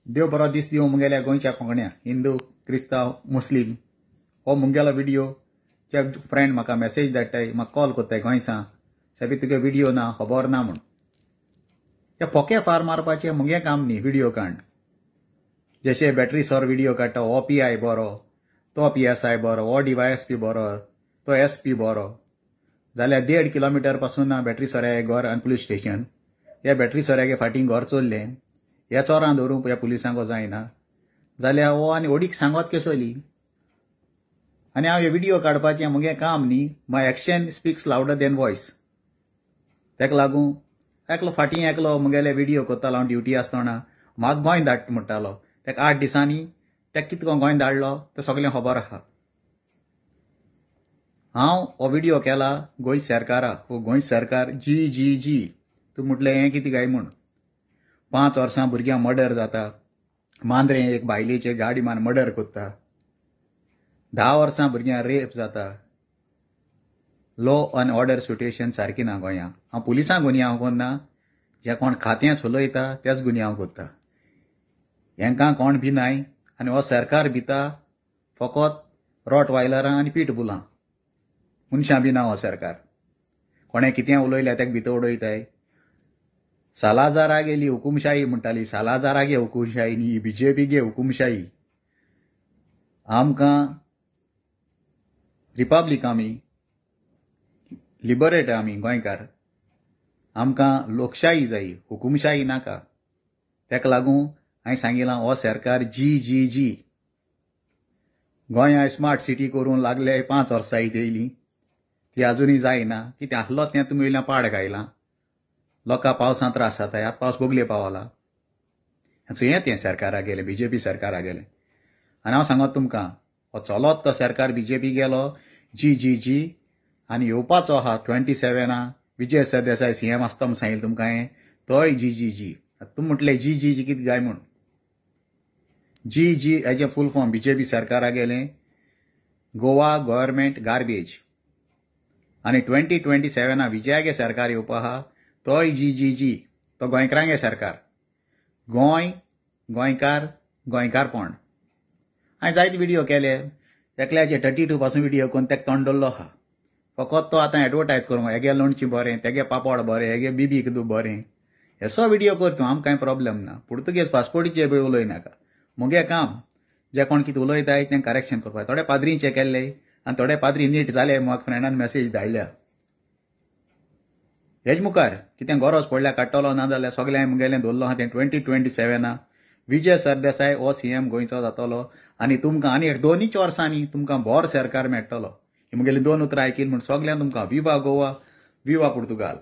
देव बरो दीस दिवं मुगेल्या गोंयच्या कोंकण्या, हिंदू, क्रिस्तांव, मुस्लीम. हो मुगेलो व्हिडिओ जे फ्रेंड म्हाका मॅसेज धाडटाय, म्हाका कॉल करताय गोंयसा, सायबी तुगे व्हिडिओ ना, खबर ना म्हूण. हे पोके फार मारपाचें मुगे काम न्ही. व्हिडिओ काड जशे बॅटरी सर व्हिडिओ काडटा, हो पी I बरो, तो पी एस I बरो, हो डी वाय एस पी बरो, तो एस पी बरो, जाल्यार 1.5 किलोमिटर पासून ना बॅटरी सोऱ्या घर आनी पुलीस स्टेशन. ह्या बॅटरी सोऱ्यागे फाटीं घर चोरलें, ह्या चोरां धरूंक ह्या पुलिसांक जायना जाल्यार हो आनी ओडीक सांगत केसोली. आनी हांव हे व्हिडिओ काडपाचें मुगे काम न्ही. My action speaks louder than voice. ताका लागून एकलो फाटीं एकलो मुगेले व्हिडिओ करतालो. हांव ड्युटी आसतना म्हाका गोंय धाड म्हणटालो. ताका 8 दिसांनी ताका कितको गोंय धाडलो तें सगळें खबर आसा. हांव हो व्हिडिओ केला गोंय सरकाराक. हो गोंय सरकार जी जी जी तूं म्हटलें हें कितें काय म्हूण. 5 वर्सां भुरग्यांक मर्डर जाता, मांद्रें एक बायलेचे गाडी मान मर्डर करता, 10 वर्सां भुरग्यांक रेप जाता. लॉ आनी ऑर्डर सिट्युएशन सारकी ना गोंयांत. हांव पुलिसांक गुन्यांव करना, जे कोण खातें चलयता तेच गुन्यांव करता. हेंकां कोण भिनाय आनी हो सरकार भिता फकत रोट वायलरां आनी पीट बुलां, मनशां बी ना हो सरकार. कोणें कितें उलयल्यार ताका भितर उडयताय. सालाजारा गेली हुकुमशाही म्हणटाली, सालाजारा गे हुकुमशाही न्ही, बी जे पी गे हुकुमशाही. आमकां रिपब्लीक, आमी लिबरेट, आमी गोंयकार, आमकां लोकशाही जाय, हुकुमशाही नाका. ताका लागून हांवें सांगिलां हो सरकार जी जी जी. गोंया स्मार्ट सिटी करूंक लागले 5 वर्सां येयलीं, ती आजुनूय जायना. कितें आसलो तें तुमी वयल्यान पाड घायलां. लोकां पावसांत त्रास जाता, ह्या पावस बोगले पावला. हें तें सरकारा गेलें, बी जे पी सरकारा गेलें. आनी हांव सांगत तुमकां, हो चलोत तो सरकार बी जे पी गेलो जी जी जी. आनी येवपाचो आहा 27 विजय सरदेसाय सी एम आसता म्हूण सांगिल्लें तुमकां हांवें, तोय जी जी जी. तुमी म्हटलें जी जी जी कितें काय म्हूण. जी जी हेजें full form B J P सरकारा गेलें, गोवा गव्हर्मेंट गार्बेज. आनी 2027 विजयागे सरकार येवपा आहा, तोय जी जी जी, तो गोंयकारांगे सरकार. गोंय, गोंयकार, गोंयकारपण. हांवें जायते व्हिडिओ केले, एकल्याचे 32 पासून व्हिडिओ करून ताका तोंड दवरलो आहा. फकत तो आतां एडवर्टायज करूंक, हेगे लोणचें बरें, तेगे पापड बरें, हेगे बिबीक बरें, हेसो व्हिडिओ कर तूं, आमकां कांय प्रॉब्लम ना. पुर्तुगेज पासपोर्टीचे बी उलय नाका. मुगे काम जे कोण कितें उलयताय तें करेक्शन करपाक. थोडे पाद्रींचे केल्ले आनी थोडे पाद्री नीट जाले, म्हाका फ्रेंडान मॅसेज धाडल्या. हेज मुखार कितें गरज पडल्यार काडटलो, ना जाल्यार सगळें मुगेलें दवरलो आहा तें 2027 विजय सरदेसाय हो सी एम गोंयचो जातलो. आनी तुमकां आनी 2 वर्सांनी तुमकां बरो सरकार मेळटलो. ही मुगेली 2 उतरां आयकील म्हूण सगळ्यांक तुमकां विवा गोवा, विवा पुर्तुगाल.